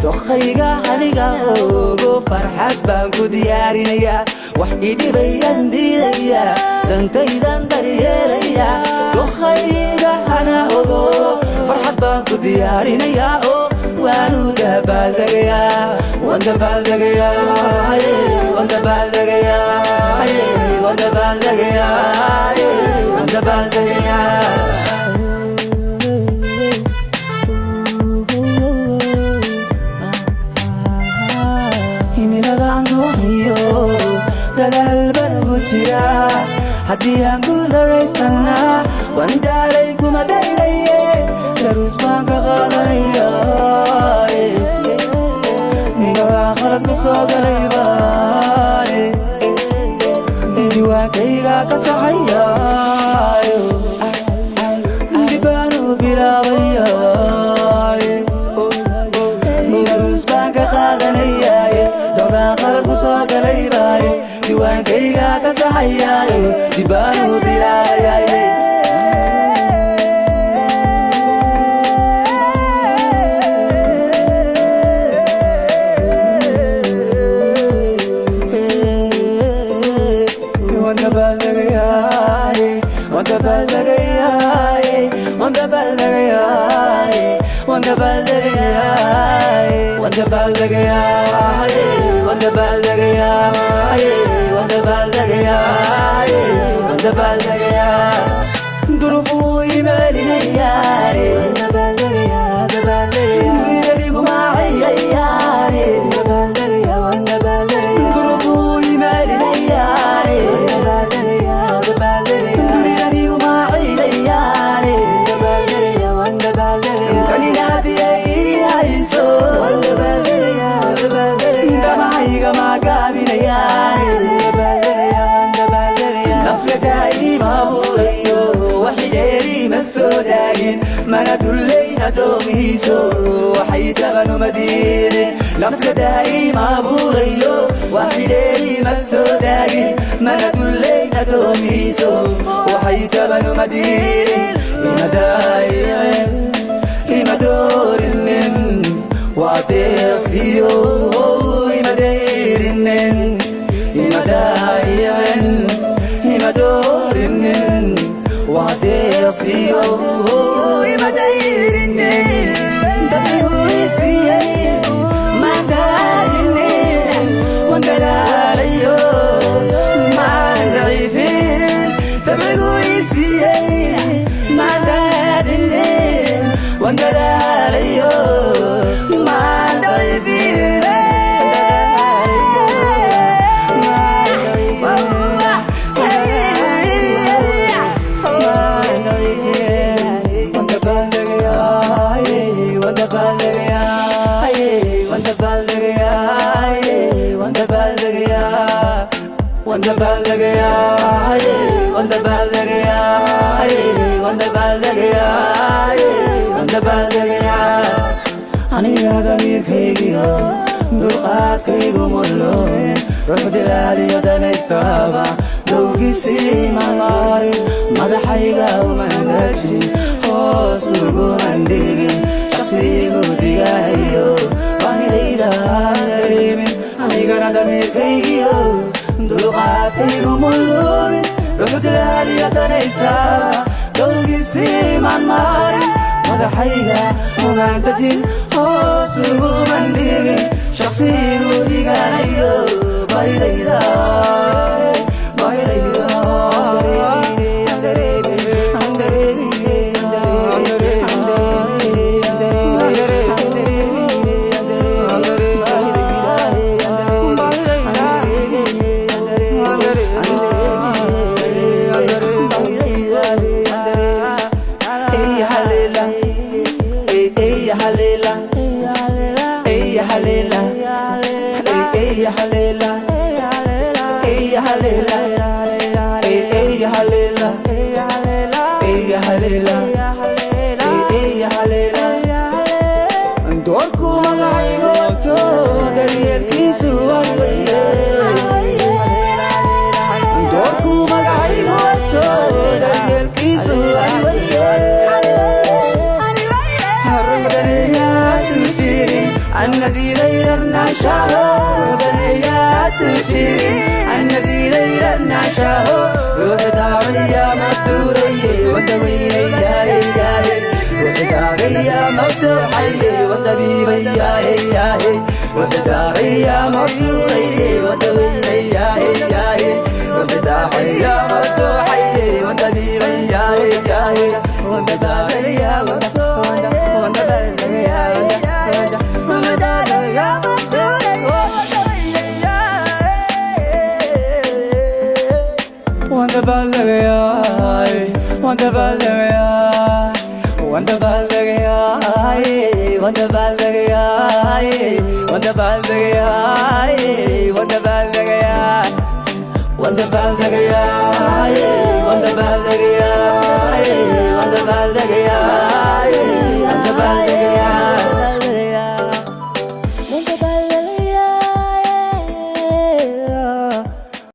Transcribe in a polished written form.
Dokhayga aniga ogo farxad baan ku diyaarinayaa wax idhibayaan diidayaa dantaydan daryeelayaa dokhayga ana ogo farxad baan ku diyaarinayaa oo waanu dabaaldagayaa waan dabaaldagayaa waan dabaaldagayaa waan dabaaldagayaa waan dabaaldagayaa. Dadaal baan ugu jiraa haddii aan guularaystana waan daalay kuma daynaye daruus baan ka qaadanaya ninkadaa khalad ku soo galay baane diwaankayga ka saxaya dib baan u bilaabaya daruus baan ka qaadanaya dodaa khalad ku soo galay baane diwaankayga ka saxayaayo dib baan u bilaabayaye. Waan dabaaldagayaa waan dabaaldagayaa waan dabaaldagayaa waan dabaaldagayaa waan dabaaldagayaa waan dabaaldagayaa waan dabaaldagayaa waan dabaaldagayaa. Duruufuu imalinayaan dunyadigu maaciyayaan duruufuu imalinayaan dunyadigu maacilayaan kaninaadiyay hayso damahayga maagaabinayaan nafladaa'ima abuurayo waxidheeri ma soo daagin mana dullayn addoomihiiso waxay tabanuma diidin nafladaa'ima abuurayo waxidheeri ma soo daagin mana dullayn addoomihiiso waxay tabanuma diidin ima daayicin ima doorinin waa deeqsiyo ima dayrinin ima daayicin ima doorinin waa deeqsiyo ima dayrinin dabigu isiiyey maan daadinin waan dalaalayo maan daciifin dabigu isiiyey maan daadinin waan dalaalayo maan daciifin. Waan dabaaldagayaa waan dabaaldagayaa waan dabaaldagayaa waan dabaaldagayaa. Aniga damiirkaygiyo dulqaadkaygu mulooyin ruux dilaaliyo danaystaaba dowgiisii mamaarin madaxayga umandajin hoos uguman dhigin shaqsigu digaanayo baahidayda aan dareemin anigana damiirkaygiyo dulqaadkaygu muloomin ruux dilaaliyo danaystaaba dowgiisii mamaarin madaxayga umandajin hoos uguman dhigin shaqsigu digaanayo baahidayda baahidayda Hey, halela. Annadiidayrarnaashaho ruuxdaneeyaatuji, annadiidayrarnaashaho ruuxdaacaya mabduuraye wadaweynayaayaye, ruuxdaacaya mabduuxaye wadabiibayaayaye, ruuxdaacaya mabduuraye wadaweynayaayaye, ruuxdaacaya mabduuxaye wadabiibayaayaye, wadabaadaya.